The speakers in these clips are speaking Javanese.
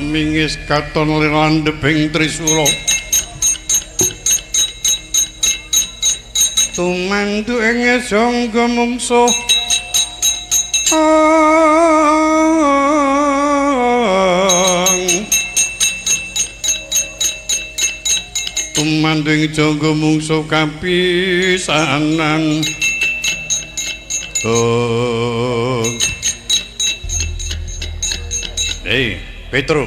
Mingis katon landheping trisula. Tumandu ing jangga mungsuh. Tumandu ing jangga mungsuh kapisanan. Oh. Hei, Petro.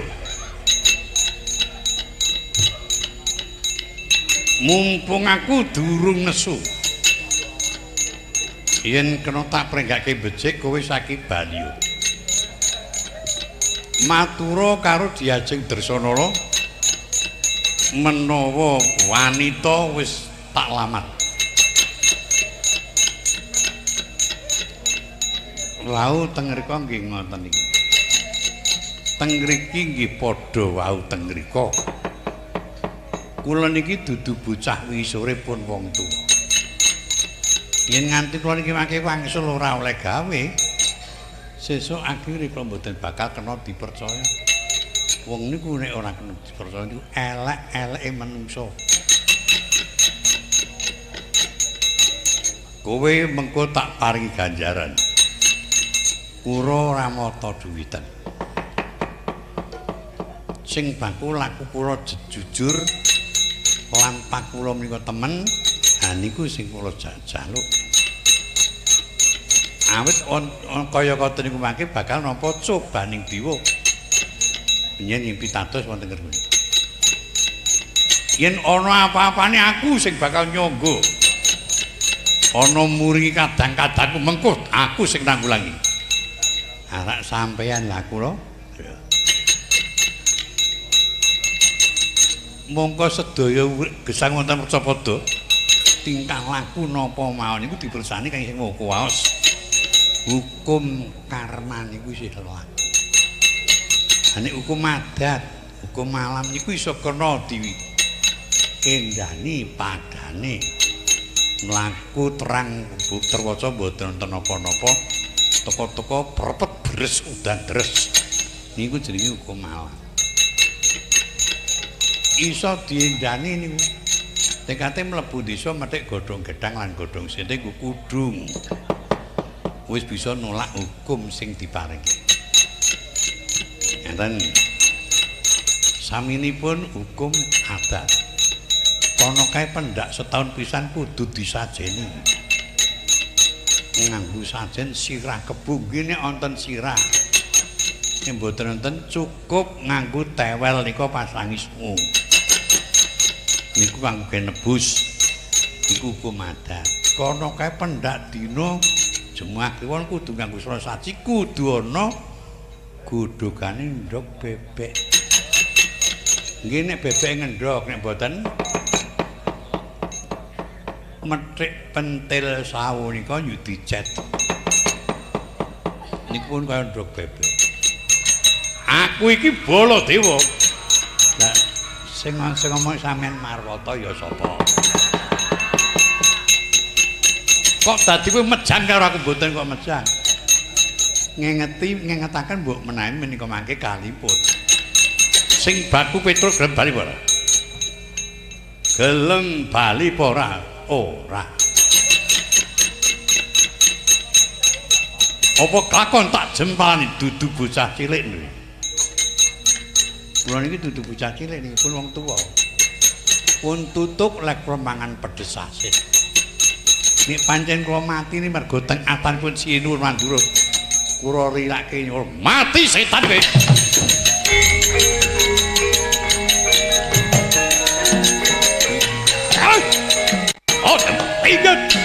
Mumpung aku durung nesu. Yen kena tak prenggake becik kowe saiki bali. Matura karo Diajeng Dresanala menawa wanita wis tak lamar. Wau teng mriku nggih ngoten iki. Teng mriki nggih padha wau teng mriku. Kula niki dudu bocah wisure pun wong tuwa. Yen nganti kula niki mangke wangsul ora oleh gawe, sesuk akhire kula mboten bakal kena dipercaya. Wong niku nek ora kena dipercaya niku elek-eleke manungsa. Kowe mengko tak paringi ganjaran. Kura ora mata duwitan. Sing baku laku kula jujur, lampah kula menika temen, ha niku sing kula jaluk. Awit kaya ngoten niku mangke bakal nampa cobaning dewa. Yen ing pitados wonten ngerti. Yen ana apa-apane aku sing bakal nyangga. Ana muringi kadang-kadangku mengko aku sing nanggulangi. Arak sampeyan lah kula. Mongko sedaya gesang wonten Mercapada tingkah laku napa mawon niku dipersani kang sing Maha Kuwaos. Hukum karma niku isih laku. Nek hukum adat, hukum alam niku iso kena diendani padane. Mlaku terang terwaca mboten wonten napa-napa, teka-teka prepet beres udan deres. Niku jenenge hukum alam. Iso diendani niku. Tekate mlebu desa methik godhong gedhang lan godhong sente nggo kudung. Wis bisa nolak hukum sing diparingi. Ngeten. Saminipun hukum adat. Kono kae pendak setahun pisan kudu disajeni. Nganggo sajen sirah kebo nggih nek wonten sirah. Nek mboten wonten cukup nganggo tewel nika pasangi sungu. Niku kanggo nebus. Niku hukum adat. Kono kae pendak dina Jemuah Kliwon kudu nganggo saji kudu ana godhogane ndhog bebek. Nggih nek bebek ngendhog nek mboten methik pentil sawu nika yo dicet. Niku pun kaya ndhog bebek. Aku iki Baladewa. Lah sing ngomong sampean Marwata ya sapa? Kok dadi kowe mejang karo aku? Mboten kok mejang. Ngengeti ngengetaken mbok menawi menika mangke kaliput. Sing baku Petro gelem bali apa ora? Gelem bali apa ora? Ora. Apa kelakon tak jempani dudu bocah cilik niku. Kula niki dudu bocah cilik niki pun wong tuwa. Pun tutuk lek kula mangan pedes asin. Nek pancen kula mati ni mergo teng atanipun Sinuwun Mandura. Kula rilake nyuwun mati setan kowe. Oh, ingat. Ah.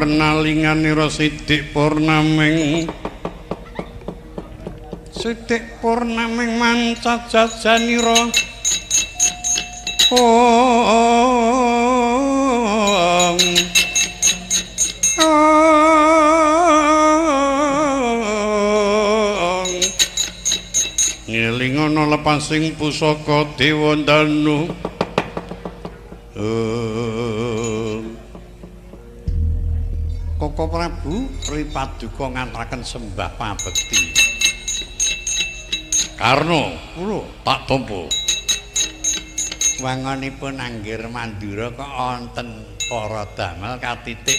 Pernalinganira sidik purnaming sidik purnaming manca jajanira ong ong ngelingono lepasing pusaka dewa danu. Koko Prabu Ripaduka ngantaraken sembah pabekti. Karna kula tak tampa. Wangonipun Anggir Mandura kok wonten para damel katitik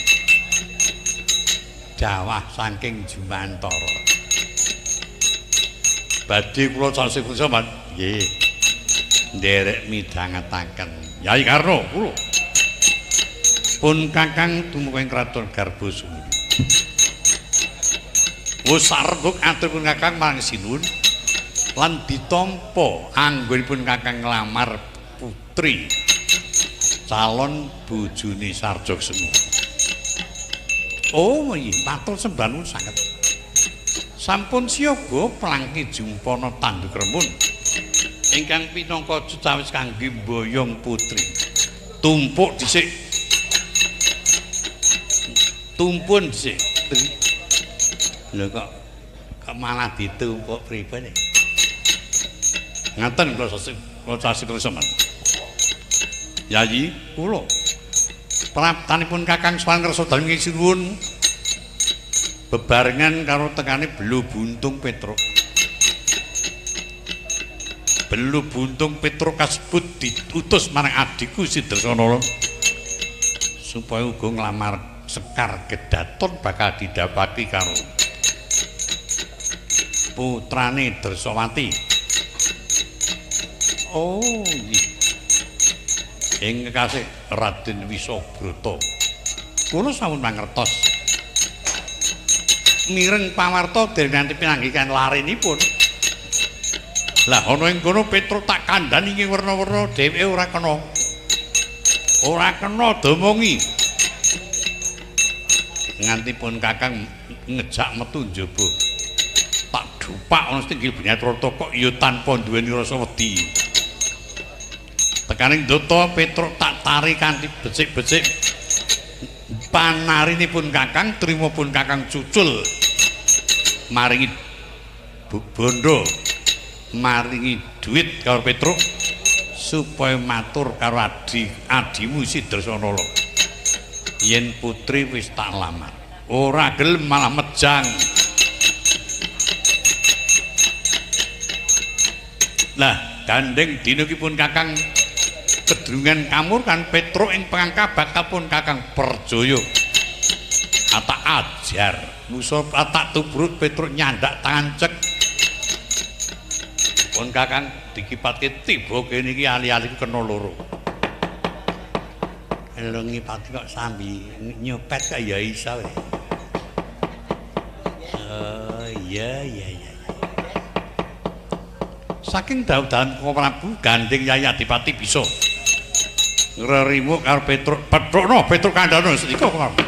dawah saking Jumantara. Badhe kula sasih sampeyan. Nggih. Nderek midhangetaken. Yai Karna kula. Pun kakang tumuka ing kraton Garbasumuni. Wis sarembug aturipun kakang marang sinuwun lan ditampa anggonipun kakang nglamar putri calon bojone Sarjaksena. Oh iya, matur sembah nuwun sanget. Sampun siaga plangki jumpana tanduk remun ingkang pinangka cecawis kangge mboyong putri. Tumpuk dhisik. Tumpun sih. Lho kok malah ditumpuk pripun? Ngaten kula sasih kula sampeyan. Yayi kula praptanipun Kakang Swan Kersa dalem sinuwun bebarengan karo tekane Belu Buntung Petruk. Belu Buntung Petruk kasebut diutus marang adhiku Sidresana supaya uga nglamar Sekar Kedaton bakal didapati karo putrane Dresawati. Oh nggih. Ing kekasih Raden Wisabrata. Kula sampun mangertos. Mireng pawarta dereng nganti pinanggihan larenipun. Lah ana ing kono Petruk tak kandhani ing werna-werna dheweke ora kena. Ora kena domongi. Nganti pun kakang ngejak metu njaba. Tak dupak ana setinggil Binyatrata kok ya tanpa duweni rasa wedi. Tekaning ndata Petruk tak tari kanthi becik-becik. Panarinipun kakang trima pun kakang cucul maringi bondo, maringi duit karo Petruk supaya matur karo adimu Sidresana. Yen putri wis tak lamar, ora gelem malah mejang. Lah gandeng dina iki pun kakang kedrungan kamurkan Petruk ing pangkah bakal pun kakang percaya. Atak ajar musa atak tubruk Petruk nyandak tangan cek. Pun kakang dikipatke tiba kene iki ali-ali kena loro. Lho ngipati kok sambi nyopet kok ya iso. Oh iya iya iya. Saking dawuh-dawuhan Koko Prabu gandeng Yayi Adipati bisa ngrerimu karo Petruk. Petrukno Petruk kandhane sendika Koko Prabu.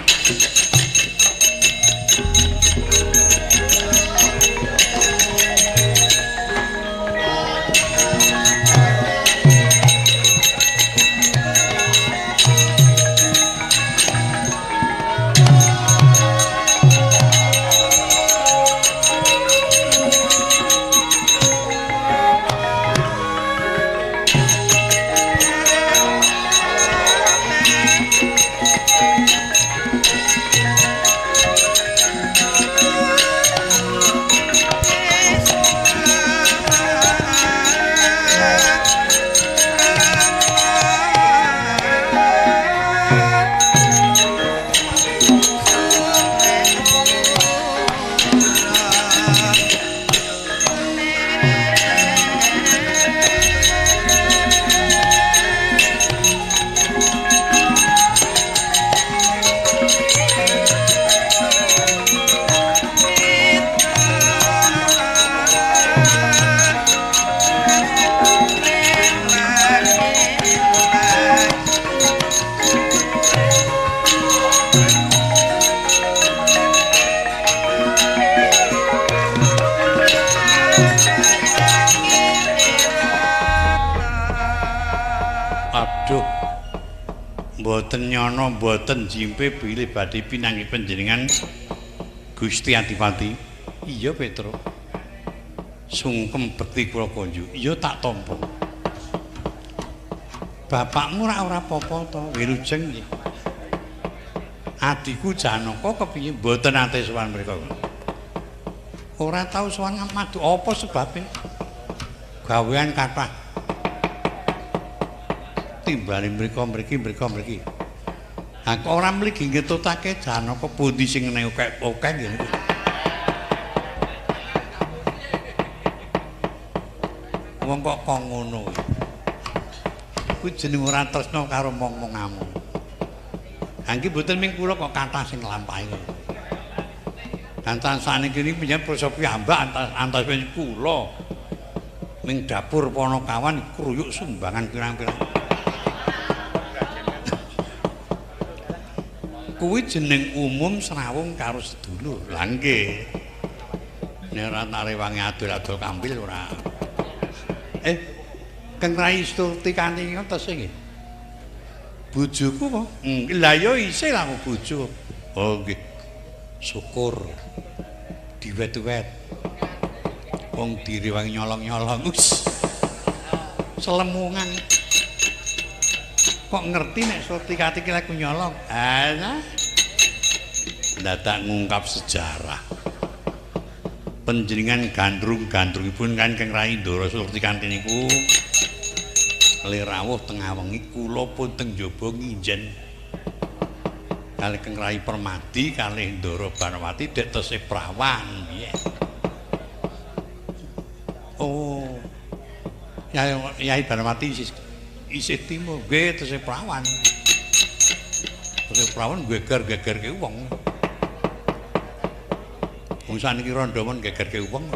Aduh. Mboten nyono, mboten jimpe bilih badhe pinanggih panjenengan Gusti Adipati. Iya, Petro. Sungkem bekti kula konjuk. Iya tak tampa. Bapakmu ora ora apa-apa to, wilujeng nggih. Adhiku Janaka kepiye mboten nate sowan mriku. Ora tau sowan madu apa sebabe? Gawean kathah. Timbali mriku mriki mriku mriki. Ha kok ora mligi ngetutake Janaka pundi sing ngene akeh nggih niku. Wong kok kok ngono. Kuwi jeneng ora tresna karo mong-mongamu. Ha nggih mboten ming kula kok kathah sing nglampahi. Kancan sakniki niki panjenengan prisa piyambak antas kula. Ning dapur Ponokawan kruyuk sumbangan pirang-pirang. Kuwi jeneng umum srawung karo sedulur. Lah nggih. Nek ora tak rewangi adol-adol kambil ora. Kang Rai Surti kanthi tesih nggih. Bojoku apa? Lah ya isih lah bojo. Oh nggih. Syukur. Diwet-wet. Wong direwangi nyolong-nyolong. Selemungan. Kok ngerti nek Surti Kanthi ki laku nyolong? Alah. Dadak ngungkap sejarah. Panjenengan gandrung-gandrungipun kan Kang Rai Ndara Surti Kanthi niku le rawuh tengah wengi kula pun teng njaba nginjen. Kalih Kang Rai Permadi kalih Ndara Banawati dek tesih prawan piye. Oh. Yai Banawati isih timur nggih tesih prawan. Tesih prawan geger-gegerke wong. Wong saniki rondo mon gegerke wong.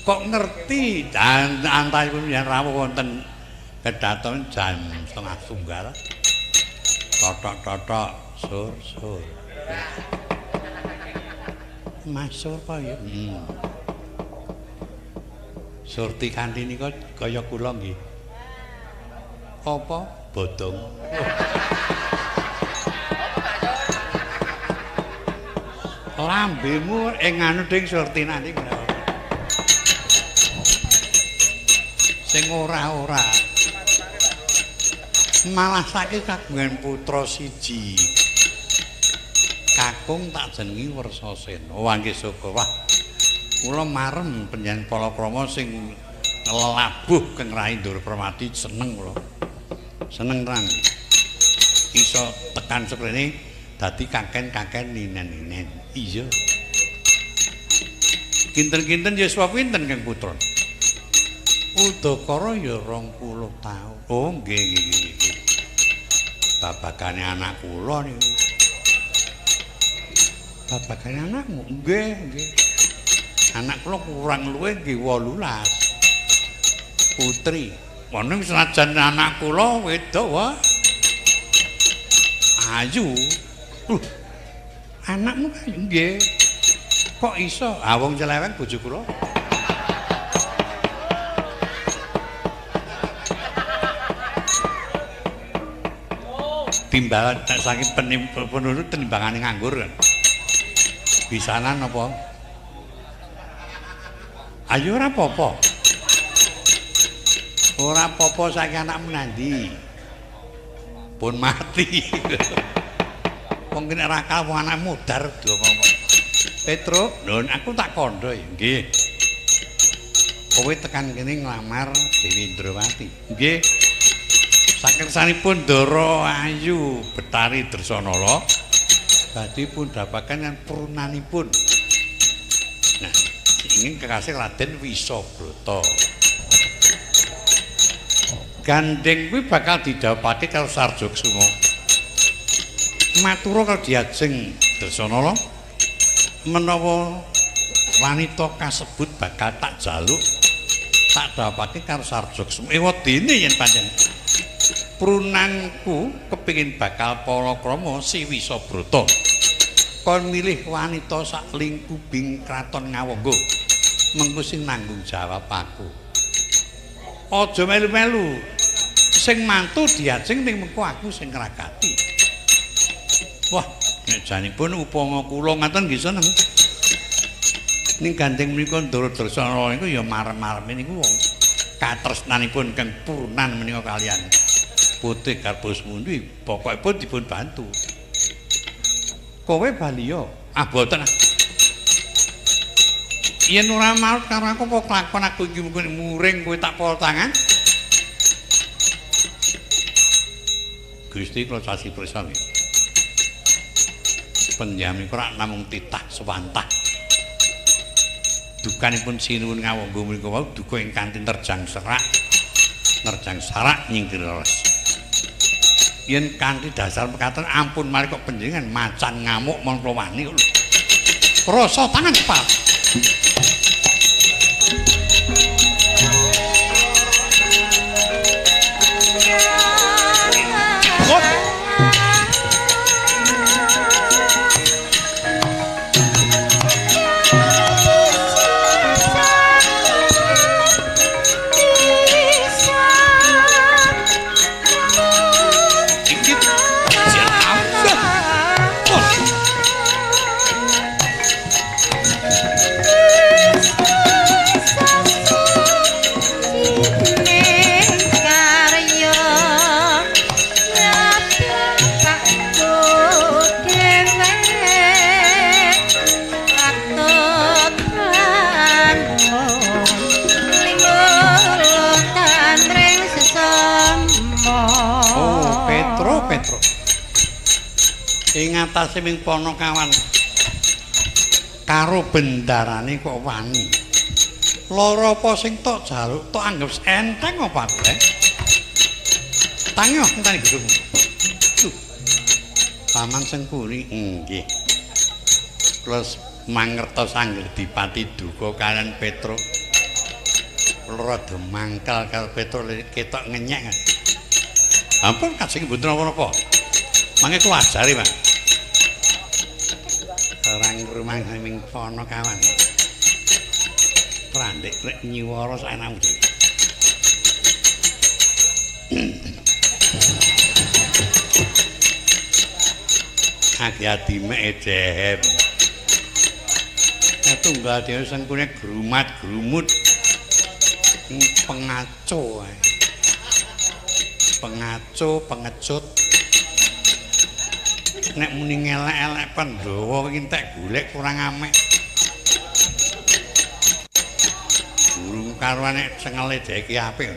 Kok ngerti antasipun yen rawuh wonten kedaton jam 2:30. Totok-totok sur-sur. Mas Sur apa ya? Surti Kanthi nika kaya kula nggih. Apa bodong? Lambemu ing anu ding Surti nanti sing ora-ora. Malah saiki kagungan putra siji. Kakung tak jenengi Warsasena. Wah nggih syukur. Wah. Kula marem panjenengan palakrama sing nglelabuh Kang Rai Ndara Permadi seneng kula. Seneng terang. Iso tekan seprene dadi kaken-kaken ninen-ninen. Iya. Kinten-kinten yuswa pinten Kang Putra? Udakara ya 20 taun. Oh nggih nggih nggih. Babagane anak kula niku. Babagane anakmu? Nggih, nggih. Anak kula kurang luwih nggih 18. Putri. Wonten senajan anak kula wedok wae. Ayu. Anakmu ayu nggih. Kok iso? Ah wong celeweng bojo kula. Timbalan saking penurut tenimbangane nganggur kan. Bisanan apa? Ayo ora apa-apa. Ora apa-apa saiki anakmu nandi. Pun mati. Wong kene rakal wong anakmu mudhar apa-apa. Petro, lho aku tak kandha ya. Nggih. Kowe tekan kene nglamar Dewi Indrawati. Nggih. Saking sanipun Ndara Ayu Betari Dresanala badhe pun dhapaken kan prunanipun. Nah, ingin kekasih Raden Wisabrata. Gandeng kuwi bakal didhawuhake karo Sarjaksuma. Matura karo Diajeng Dresanala menawa wanita kasebut bakal tak jaluk tak dhawuhake karo Sarjaksuma. Ewadene yen pancen Prunanku kepingin bakal palakrama Siwi Sabrata. Kon milih wanita sak lingkubing kraton Ngawangga. Mengko sing nanggung jawab aku. Aja melu-melu. Sing mantu diajeng ning mengko aku sing ngragati. Wah, nek janipun upama kula ngaten nggih seneng. Ning gandeng menika Ndara Dresana niku ya marem-mareme niku wong katresnanipun kang purnan menika kalian Putri Garbosmundi pokokipun dipun bantu. Kowe baliya? Ah boten. Yen ora marut karo aku apa kelakon aku iki mungkin muring kowe tak pol tangan. Gusti kula sasi prisa nggih. Panjenengan ora namung titah sewantah. Dukanipun Sinuwun Ngawangga menika wau duka ingkang nerjang serak. Nerjang sarak nyingkir leres. Yen kanthi dasar mekaten ampun mari kok panjenengan macan ngamuk mon kula wani kok lho. Rasa tangan kepal. Ing atase ming Panakawan karo bendarane kok wani. Lara apa sing tok jaluk tok anggep enteng apa aku? Tangi enteni gedung. Paman Sengkuni nggih. Kula mangertos angger dipati duka kalian Petro. Kula rada mangkel karo Petro ketok ngenyek. Ampun kajeng mboten napa-napa. Mangke kula ajari, Pak. Orang rumah ming Panakawan. Prandhek rek nyiwara saenakmu dhewe. Adi-adi mek ejem. Tunggal dhewe Sengkune grumat-grumut. Pengaco ae. Pengaco, pengecut. Nek muni ngelek-elek Pandhawa iki entek golek kurang amek. Burung karuan nek cengele dhek iki apik.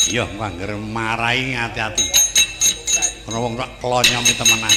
Iya, engko angger marahi ati-ati. Ana wong tak klonyomi temenan.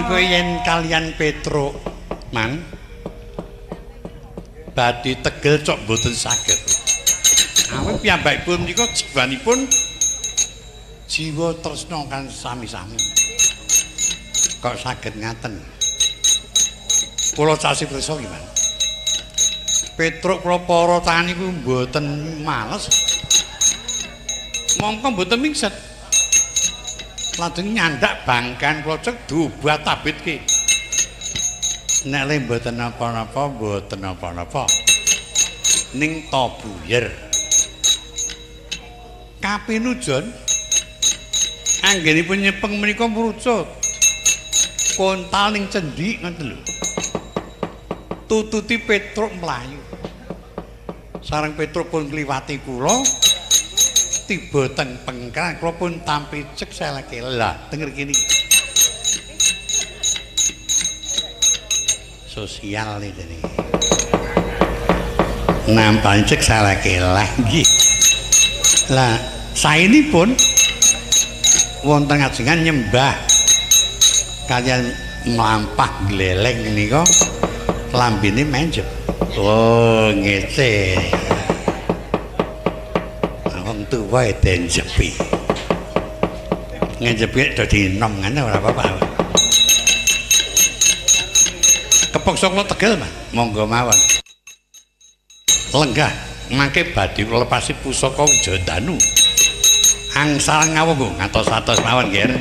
Mriko yen kalian Petruk mang badhe tegel cok mboten saged. Awit piyambakipun menika jiwanipun jiwa tresna kan sami-sami. Kok saged ngaten? Kula casi prisa nggih, Mas. Petruk kula para tangan niku mboten males. Mongko mboten mingset. Lajeng nyandak bangkan kula cek dubat tabitke. Nek le mboten napa-napa, mboten napa-napa. Ning to buyer. Kapinujon anggenipun nyepeng menika mrucut. Kontal ning cendhik ngoten lho. Tututi Petruk mlayu. Sareng Petruk pun kliwati kula tiba teng pengkran kula pun tampi cek seleke. Lah teng mriki niki. Sosial niki. Nampani cek seleke lah nggih. Lah saenipun wonten ngajengan nyembah kalian mlampah gleleng menika lambene menjep. Oh, ngece. Wong tuwa denjepi. Ngenjepi dadi enom ngene ora apa-apa. Kepeksa kula tegel, Mas. Monggo mawon. Lenggah mangke badhe kula lepasi pusaka Wijodanu. Angsal ngawung ngatos-atos mawon, Ger.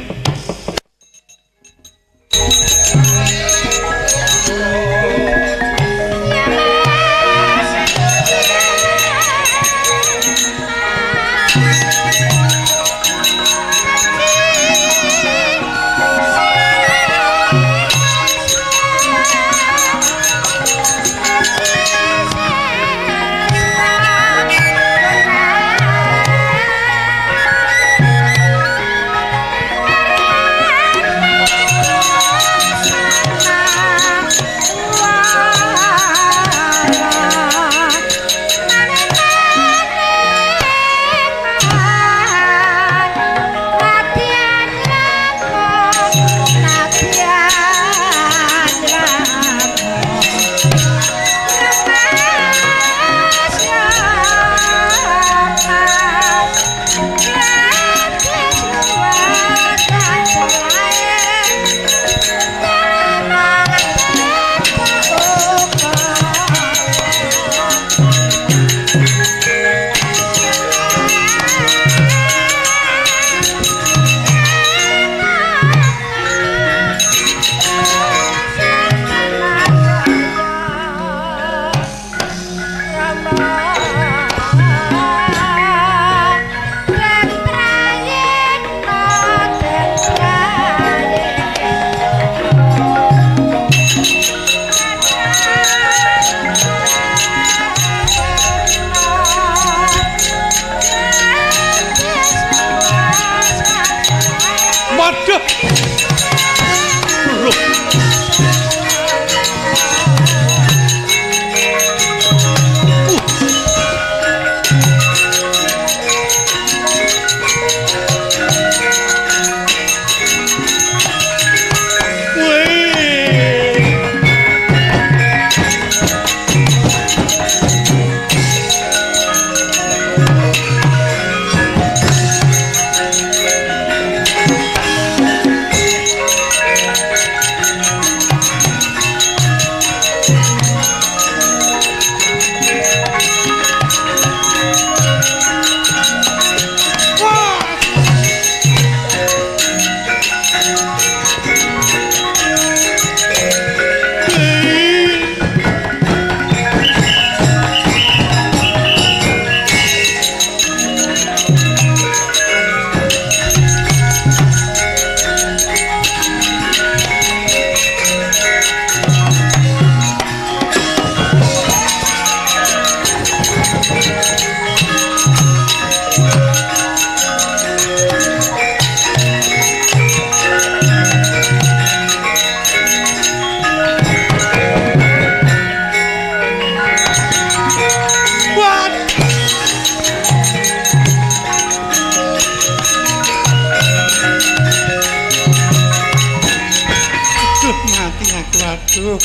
Aduh.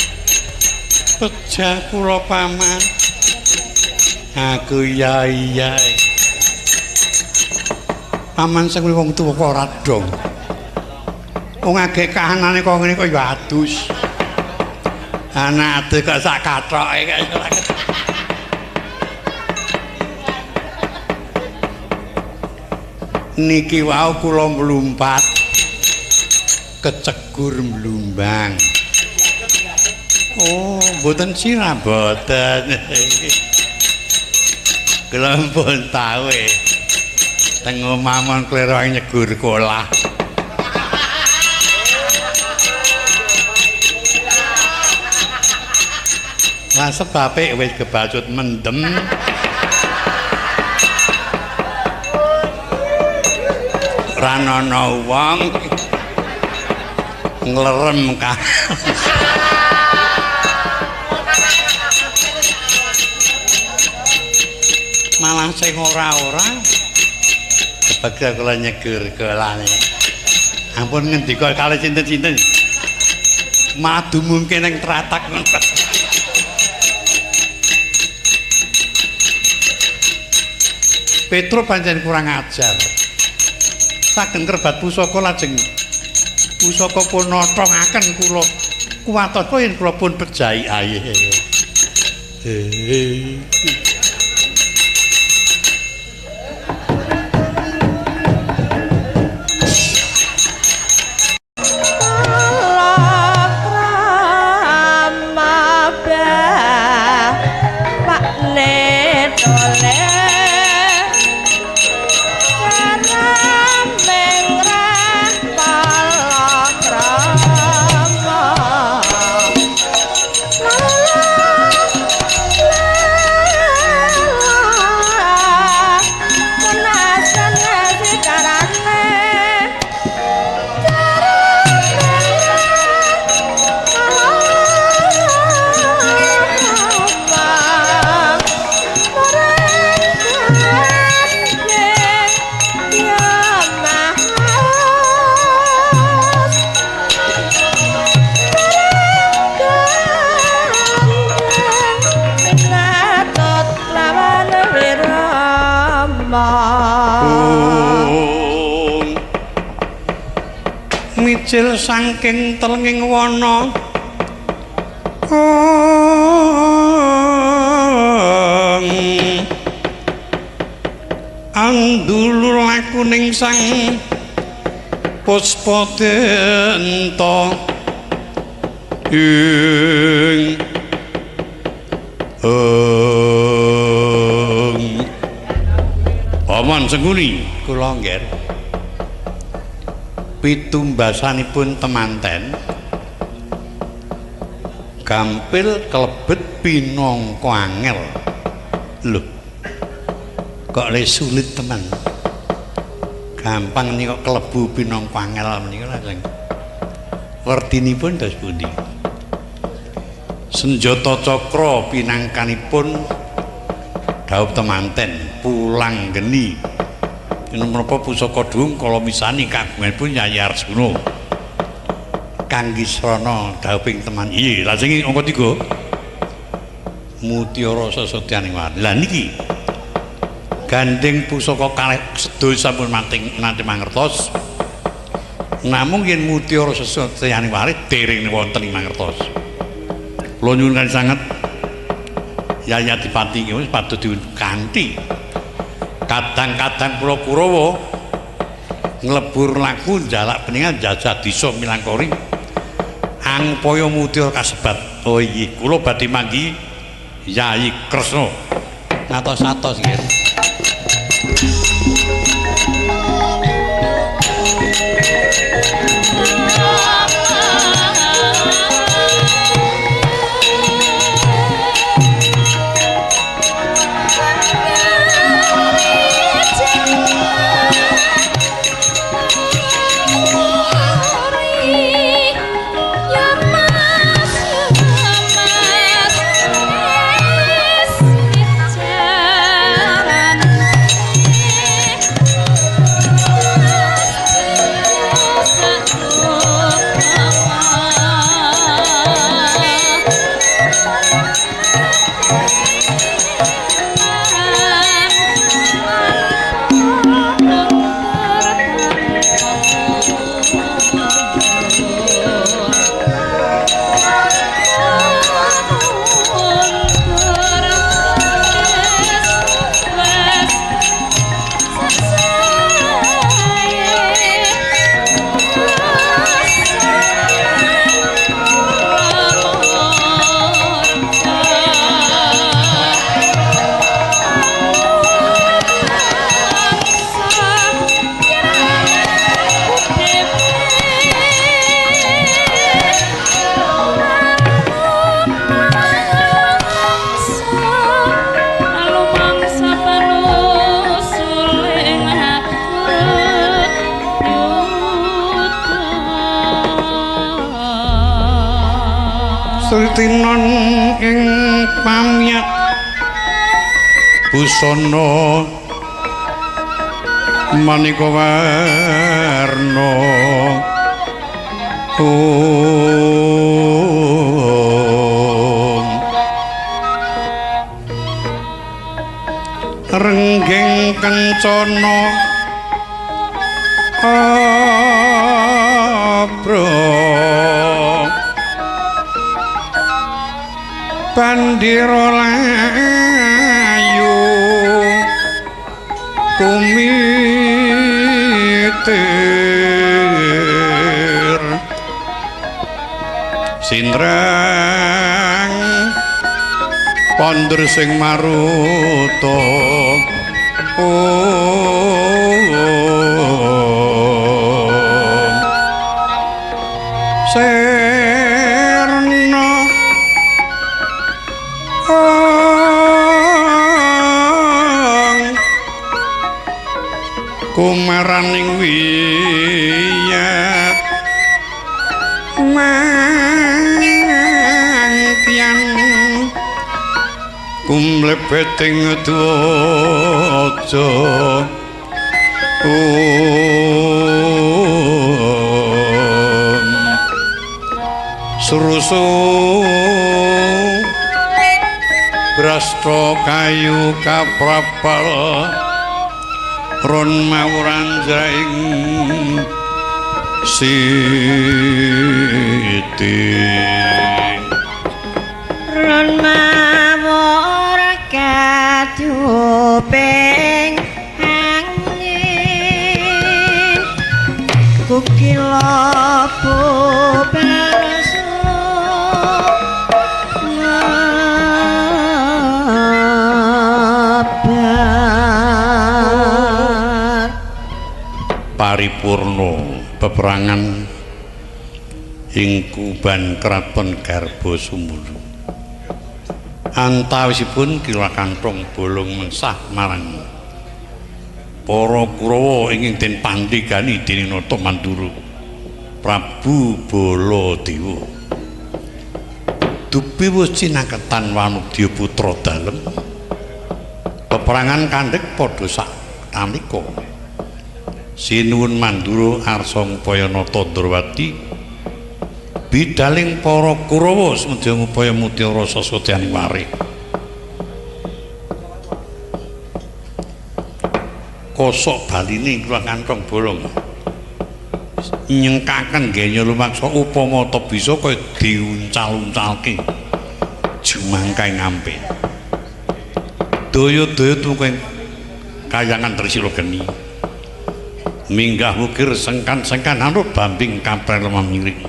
Pejah kula paman. Aku ya iya. Paman sing wong tuwa kok ora dong. Wong agek kahanane kok ngene kok ya adus. Anak adus kok sak kathoke kok ora. Niki wau kula mlumpat kecegur mlumbang. Oh, mboten sirah mboten. Kula pun tau e. Teng omah mon klero nyegur kolah. Lah sebabe wis kebacut mendem. Ra ana wong nglerem ka. Malah sing ora-ora kebagya kula nyegur kolane. Ampun ngendika kalih sinten-sinten. Madu mungkin ning tratak ngono. Petro pancen kurang ajar. Saking kerbat pusaka lajeng pusaka pun nothokaken kula. Kuwatos yen kula pun pejahi aye. Mijil saking telenging wana andulu lakuning sang puspa denta ing Paman Sengkuni kula nggih pitumbasanipun temanten gampil kelebet pinangka angel. Lho kok le sulit teman. Gampang nika kelebu pinangka angel menika lajeng werdinipun dos pundi? Senjata cakra pinangkanipun dhaup temanten pulang geni. Menapa pusaka dhuwung kala misani kagunganipun Yayi Arjuna. Kangge srana dhauping teman. Iya, lajeng angka 3. Mutiara sesotyaning warni. Lah niki gandeng pusaka kalih sedaya sampun mating nate mangertos. Namung yen mutiara sesotyaning warni dereng wonten ing mangertos. Kula nyuwun kanthi sanget Yayi Adipati wis padha dikanthi kadang-kadang kula Kurawa nglebur laku njalak beningan jajah desa milangkori angpaya mutiara kasebat. Oh iya, kula badhe manggi Yayi Kresna ngatos-atos nggih. Ya mas, ya mas, Tinon ing pamyat busana maneka warna. Renggeng kencana abra bandira layu kumitir sindrang ponder sing maruta. Serna kumaraning wiyat mangtian kumlebeting dwaja. Surusu brasta kayu kaprapal ron mawuran jaing siti ron mawur kaduping angin kukila bubarsu paripurna peperangan ing Kuban Kraton Garba Sumulu. Antawisipun Kila Kanthong Bolong mengsah marang para Kurawa ingkang den pandhegani dening Nata Mandura Prabu Baladewa. Dupi wis cinaketan wanudya putra dalem. Peperangan kandhek padha sak nalika. Sinuwun Mandura arsa ngupaya nata Ndrawati bidaling para Kurawa sumedya ngupaya mutiara sasatyaning warih. Kosok baline Kila Kanthong Bolong nyengkaken genya lumaksa upama ta bisa kaya diuncal-uncalke jumangkae ngampe. Daya-daya tumeka kayangan Trisila geni. Minggah wukir sengkan-sengkan anut bambing kapren lemah miring.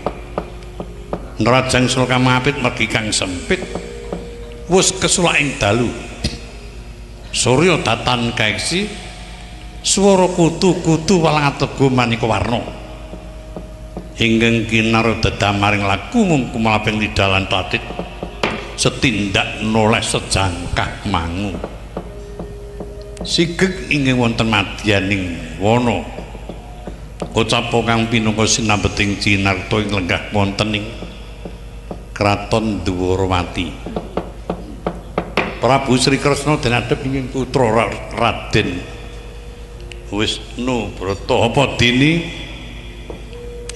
Nerajang sloka mapit mergi kang sempit wus kesulak ing dalu. Surya datan kaeksi swara kutu-kutu walang atega maneka warna. Ingkang kinara dedamaring laku mung kumalaping lidalan tatit setindak noleh sejangkah mangu. Sigeg ingkang wonten madyaning wana. Kocapa kang pinangka sinambeting cinarta ing lenggah wonten ing Kraton Dwarawati. Prabu Sri Kresna den adhep ing putra Raden Wisnu Brata apa dene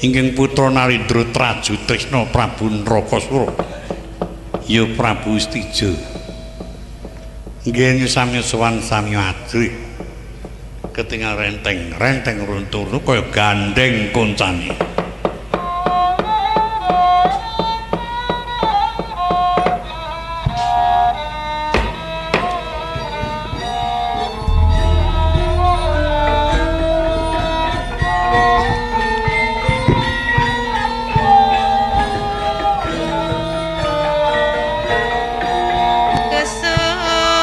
ingkang putra Narendra Traju Trisna Prabu Narakasura ya Prabu Istija. Nggih sami sowan sami ajrih. Ketingal renteng, renteng runtuh kaya gandeng koncane. Kesumastra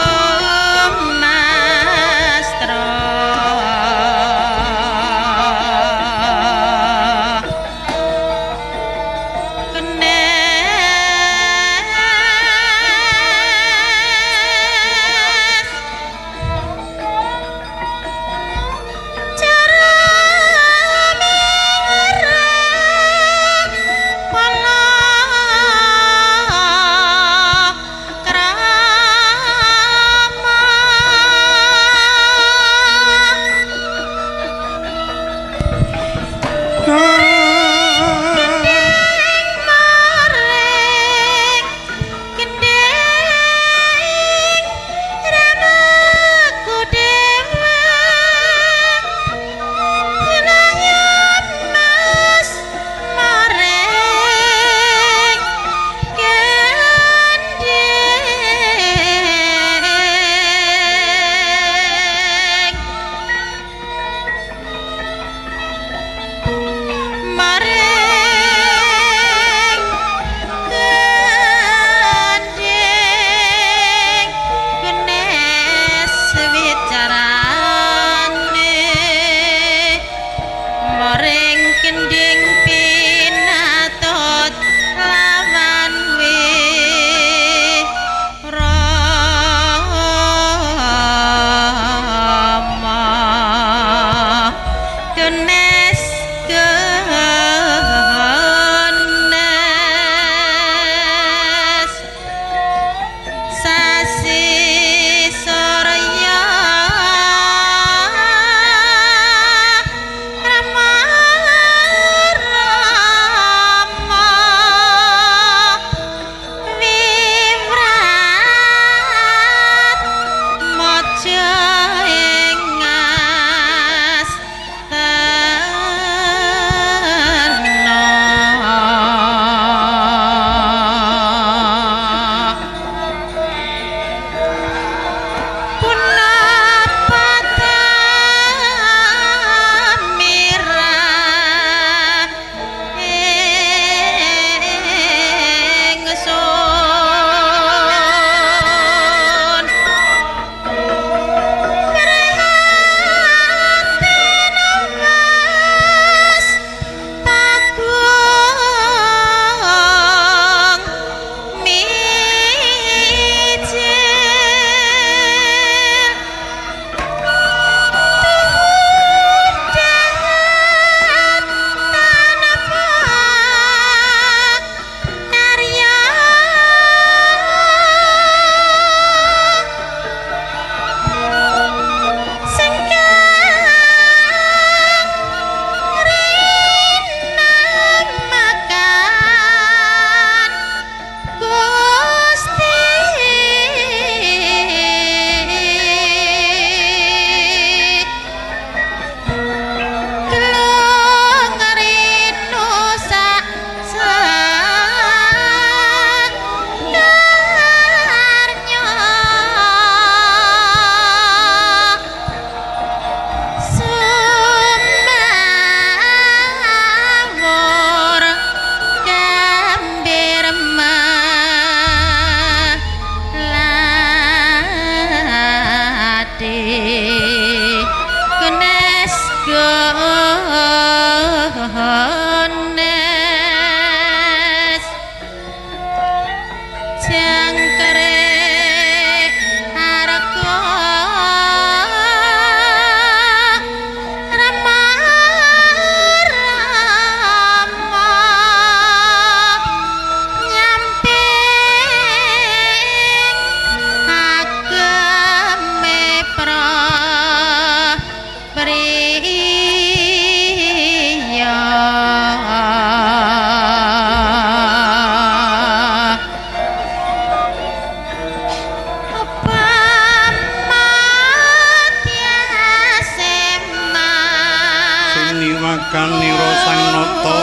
Kanira sang nata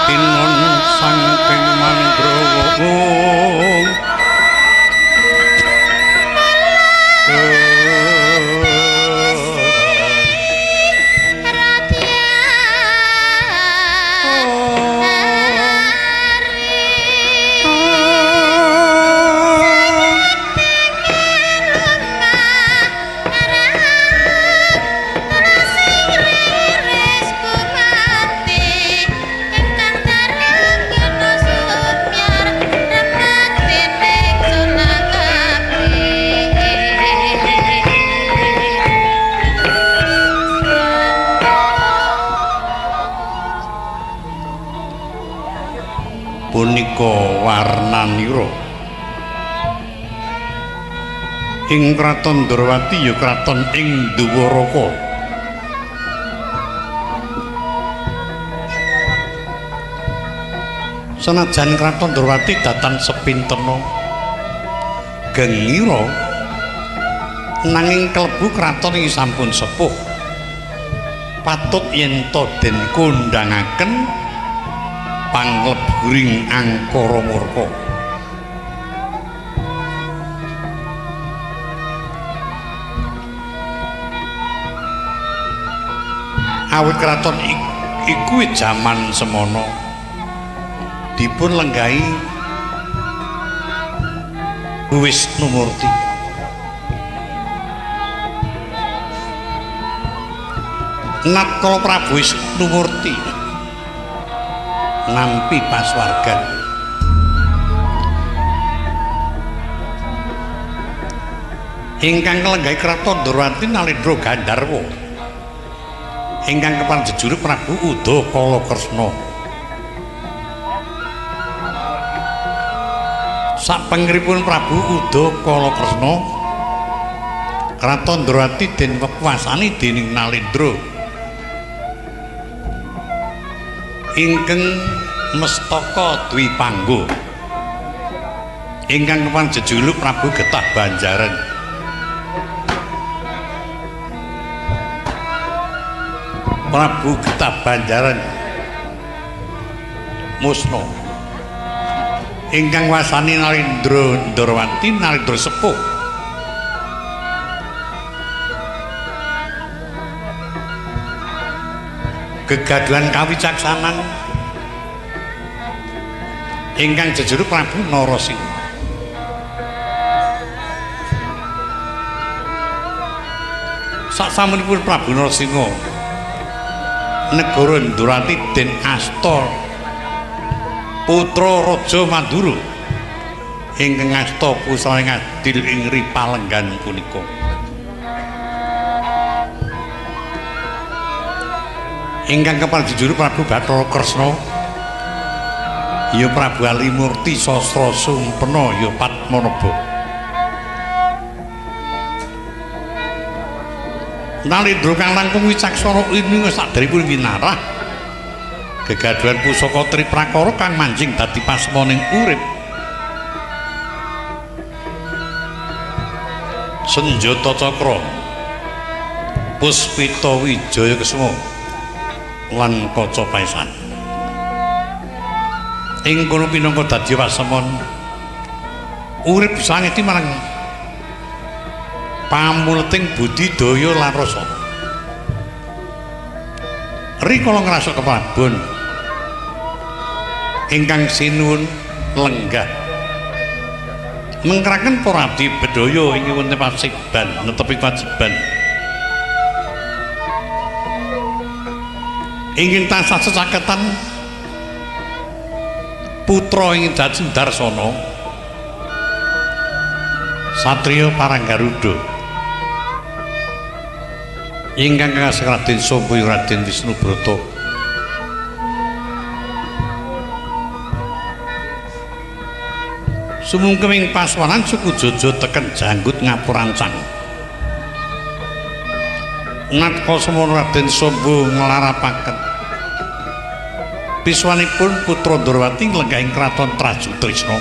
tinon saking Mandrawa. Punika warnanira ing kraton Ndrawati ya kraton ing Dwaraka. Senajan Kraton Ndorowati datan sepintena gengira, nanging klebu kraton iki sampun sepuh. Patut yen to den kondhangaken pangleburing angkara murka. Awit kraton iku jaman semono dipun lenggahi Wisnumurti. Natkala Prabu Wisnumurti nampi paswargan, ingkang nglenggahi kraton Ndorowati Nalendra Gandharwa, ingkang kepareng jejuluk Prabu Udakala Kresna. Sapengripun Prabu Udakala Kresna, kraton Ndorowati den wekuasani dening Nalendra ingkang mestaka Dwipangga, ingkang kepareng jejuluk Prabu Getah Banjaran. Prabu Getah Banjaran musna ingkang wasani Nalendra Ndorowati Nalendra sepuh. Gegaduhan kawicaksanan ingkang jejuluk Prabu Narasingha. Saksamunipun Prabu Narasingha, negara Ndorowati den asta putra Raja Mandura ingkang asta pusane ngadil ing Ripalenggan punika. Ingkang kepareng jejuluk Prabu Bathara Kresna ya Prabu Alimurti Sastra Sumpena ya Padmanaba. Nalendra kang langkung wicaksana ini sakderipun winarah gegaduhan pusaka Triprakara kang manjing dadi pasmoning urip. Senjata cakra Puspita Wijaya Kesuma lan kaca paesan ing kono pinangka dadi wasemon urip sangeti marang pamuleting budidaya lan rasa. Rikala ngrasuk keprabon ingkang sinuwun lenggah mengkraken para abdi bedaya ing wonten paseban netepi kewajiban ingin tansah secaketan putra ingin dadi Darsana satriya parang Garuda ingkang kasih Raden Sombo Raden Wisnubrata. Sumungkeming paswanan suku Jojo teken janggut ngapurancang. Natkala semono Raden Sombo nglarapaken piswanipun putra Ndorowati nglenggahi kraton Trajutrisna.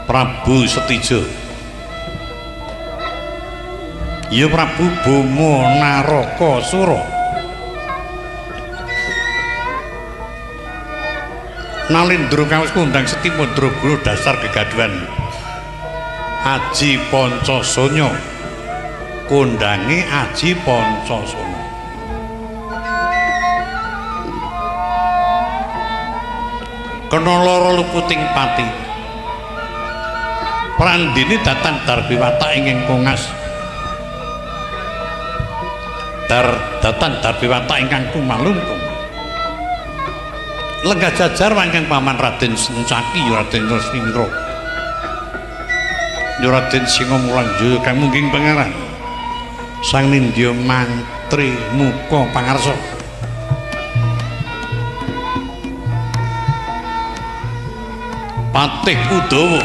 Prabu Setija ya Prabu Boma Narakasura. Nalendra kawis kondang Seti Mandraguna dasar kegaduhan Aji Pancasanya, kondange Aji Pancasana. Kena lara luputing pati prandini datan darbiwata ingkang kongas datan darbiwata ingkang kumalungkung lenggah jajar wangkang paman Raden Sencaki Raden Nrasindra Raden Singamulang Jaya kang mungging pangeran Sang Nindya Mantri Muka Pangarsa. Patih Udawa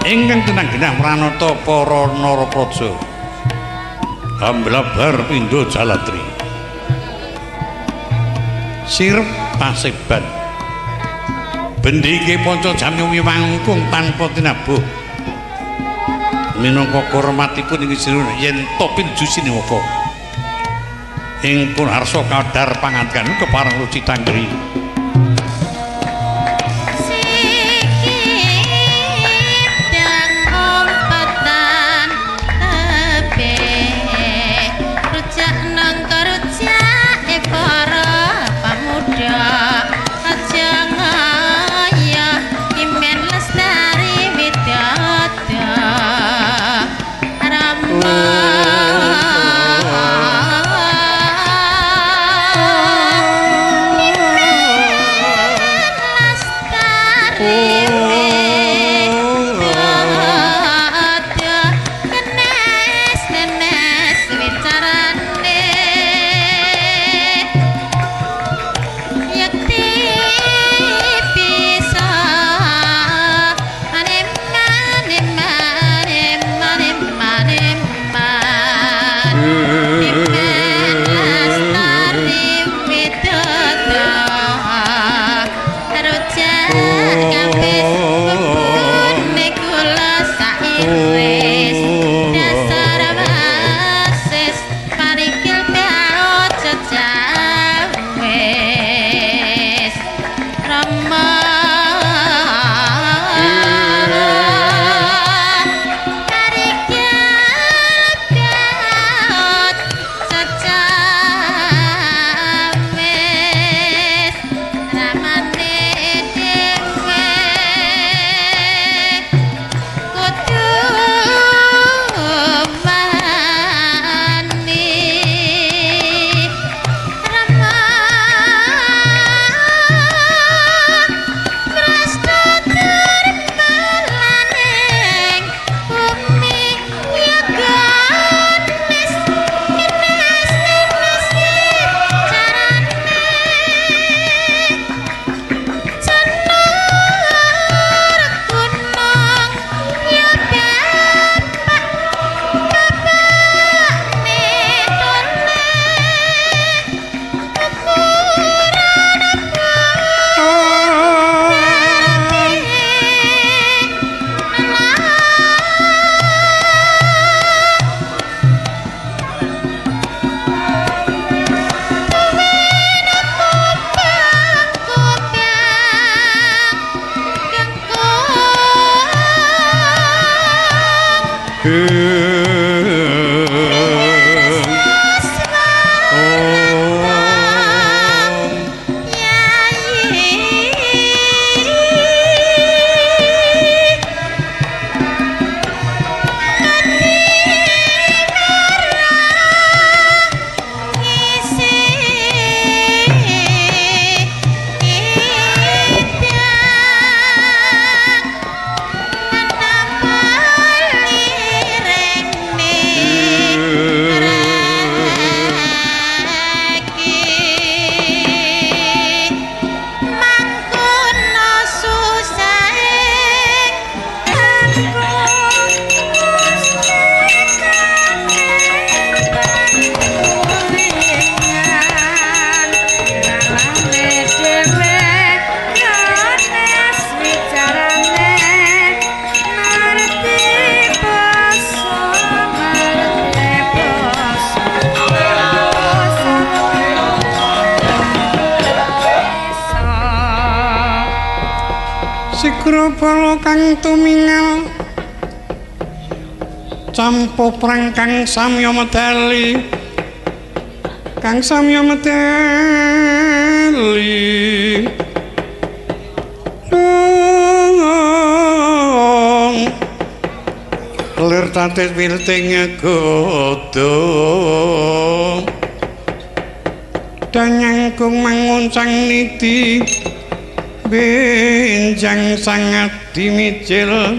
ingkang tenang genah mranata para narapraja Amblabar pindha jalatri. Sirep paseban. Bendhike panca jamyumi wangkung tanpa tinabuh. Minangka kormatipun ing sira yen to pinuju siniwaka. Ing punarsa kadar pangandikan kepareng Luci Tanggri. Sigrabala kang tumingal campo prang kang samya medali kang samya medali lir tatis wilting godho danyangkung manguncang niti benjang sangat dimicil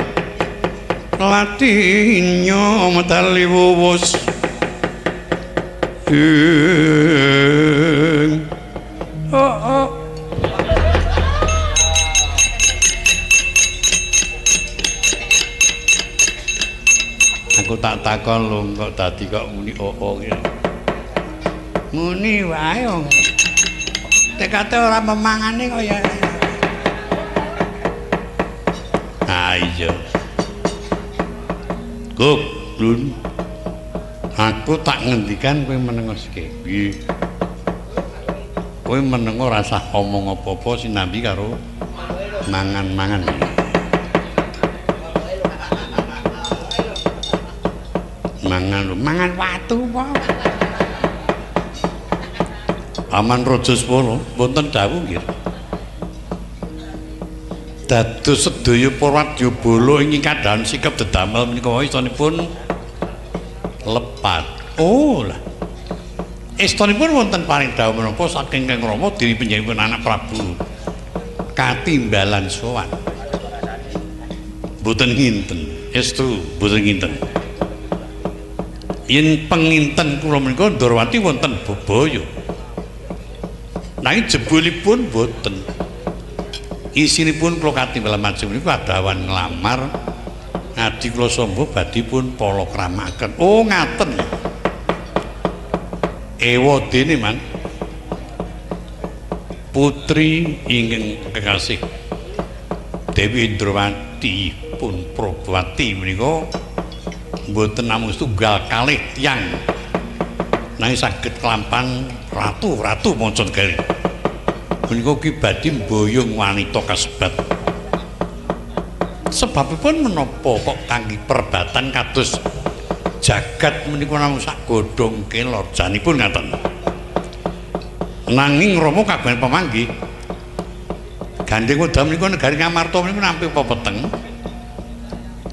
latinyo medali wuwus. Oh, oh. Aku tak takon lho kok dadi kok muni oo ngene. Muni wae wong. Tekate ora memangane kaya. Ah iya. Guk, Lun. Aku tak ngendikan kowe meneng sik. Nggih. Kowe meneng ora usah omong apa-apa sinambi karo mangan-mangan. Mangan, mangan watu apa? Paman Raja Swara wonten dawuh nggih. Dados sedaya para wadyabala ing kadhahan sikep dedamel menika istonipun lepat. Oh lah. Istonipun wonten paring dawuh menapa saking Kang Rama diri panjenenganipun anak Prabu katimbalan sowan. Mboten nginten, estu mboten nginten. Yen penginten kula menika Ndorowati wonten bebaya. Nanging jebulipun boten. Isinipun kula katimbalan maju menika adawan nglamar adi kula Samba badhe pun palakramaken. Oh ngaten. Ewa dene man. Putri ingkang kekasih Dewi Indrawati pun Probawati menika mboten namung setunggal kalih tiyang nanging saged klampan ratu-ratu mancanegara. Menika ugi badhe mboyong wanita kasebat. Sebabipun menapa kok kangge perbatan kados jagat menika namung sak godhong kelor janipun ngaten. Nanging Rama kagungan pamanggih. Gandheng wekdal menika negari Ngamarta menika nampi pepeteng.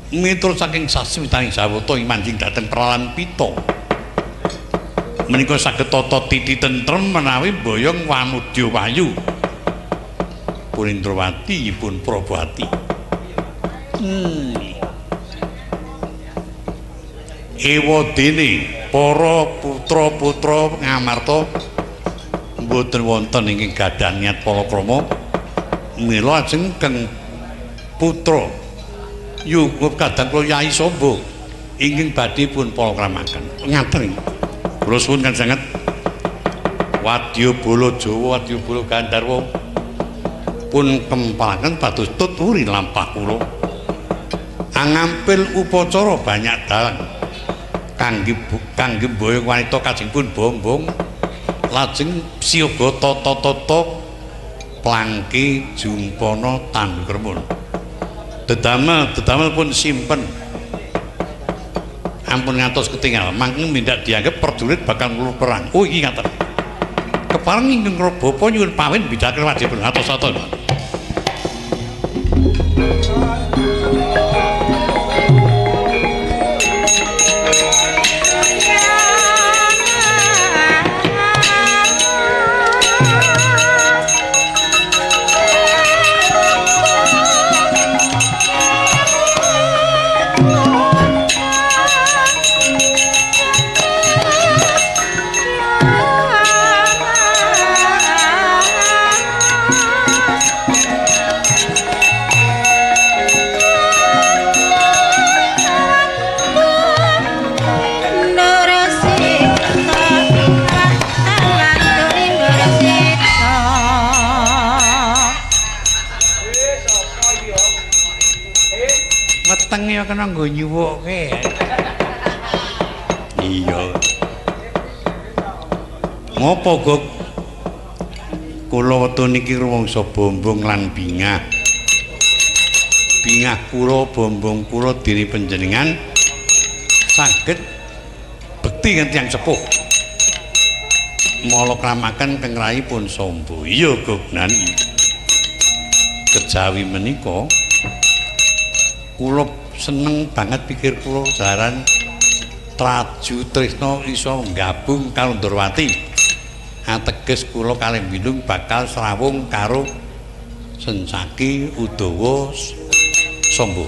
Miturut saking sasmitaning Jawata ing manjing dhateng Pralan Pita. Menika saged tata titi tentrem menawi mboyong wanudya wayu. Pun Indrawati pun Probawati. Ewa dene para putra-putra Ngamarta mboten wonten ingkang gadah niat palakrama mila ajeng keng putra yuga kadang kula Yai Samba ingkang badhe pun palakramaken. Ngaten. Kula suwun kan sanget wadyabala Jawa wadyabala Gandharwa pun kempalaken pados tuturi lampah kula. Angampil upacara banyak dalang kangge kangge mboyong wanita kajengipun bombong lajeng siaga tata-tata plangki jumpana tandukremun. Dedamel dedamel pun simpen. Ampun ngantos ketinggal, mangke mindak dianggep prajurit bakal ngulur perang. Oh iki ngaten. Kepareng ingkang bapa nyuwun pawin bidhaken wajib atos-atos. Wetenge kena nggo nyuwukke. Iya. Ngopo, Gok? Kula wektu niki rumangsa bombong lan bingah. Bingah kula bombong kula dene panjenengan saged bekti kan tiyang sepuh. Mala kramaken keng rai pun Samba. Iya, Gok. Nani. Kejawi menika kula seneng banget pikir kula jaran Traju Trisna iso nggabung karo Ndorowati. Ateges kula kalih Bilung bakal srawung karo Sencaki Udawa Samba.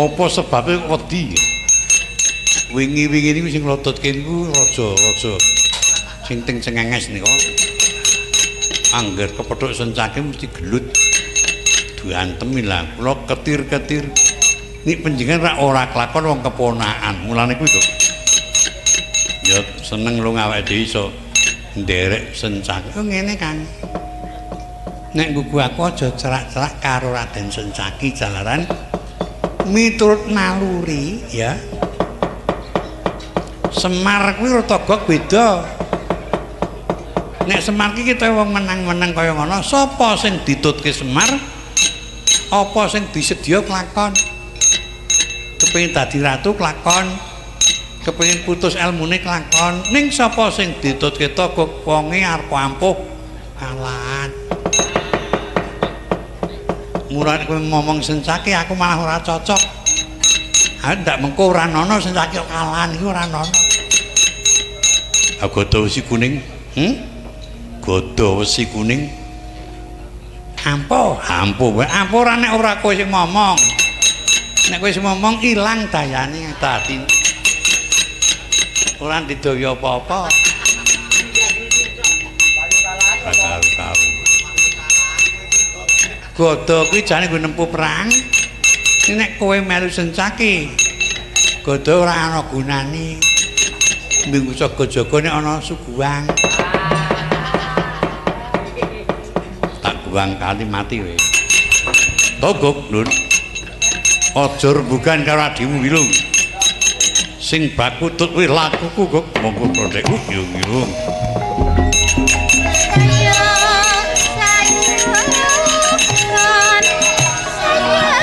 Apa sebabe wedi? Wingi-wingi niku sing nglodotke niku raja-raja sing teng Cengenges nika. Angger kepethuk Sencaki mesti gelut. Diantemi lah kula ketir-ketir Nek panjenengan rak ora kelakon wong keponakan. Mulane kuwi kok. Ya seneng lu awake dhewe iso nderek Sencaki. Oh ngene Kang. Nek gugu aku aja cerak-cerak karo Raden Sencaki jalaran miturut naluri ya. Semar kuwi Togog beda. Nek Semar ki kita wong menang-menang kaya ngono, sapa sing ditutke Semar? Apa sing disedya kelakon? Kepengin dadi ratu kelakon. Kepengin putus elmune kelakon. Ning sapa sing ditutke Togog wonge arep ampuh kalan. Mulane kowe ngomong Sencaki aku malah ora cocok. Ha ndak mengko ora ana Sencaki kok kalan iki ora ana. Gada wesi kuning. Gada wesi kuning. Ampuh, ampuh wae. Ampuh ora nek ora kowe sing ngomong. Nek kowe sing ngomong ilang dayane dadi. Ora didaya apa-apa. Karu-karu. Gada kuwi jane nggo nempuh perang. Nek kowe melu Sencaki, gada ora ana gunane. Minggu jaga-jaga nek ana suguhang. Tak guang kali mati kowe. Togog, Lur. Aja rembugan karo adimu iki lho. Sing baku tut kuwi lakuku, Gog. Monggo protekku yung-yung. Sayur.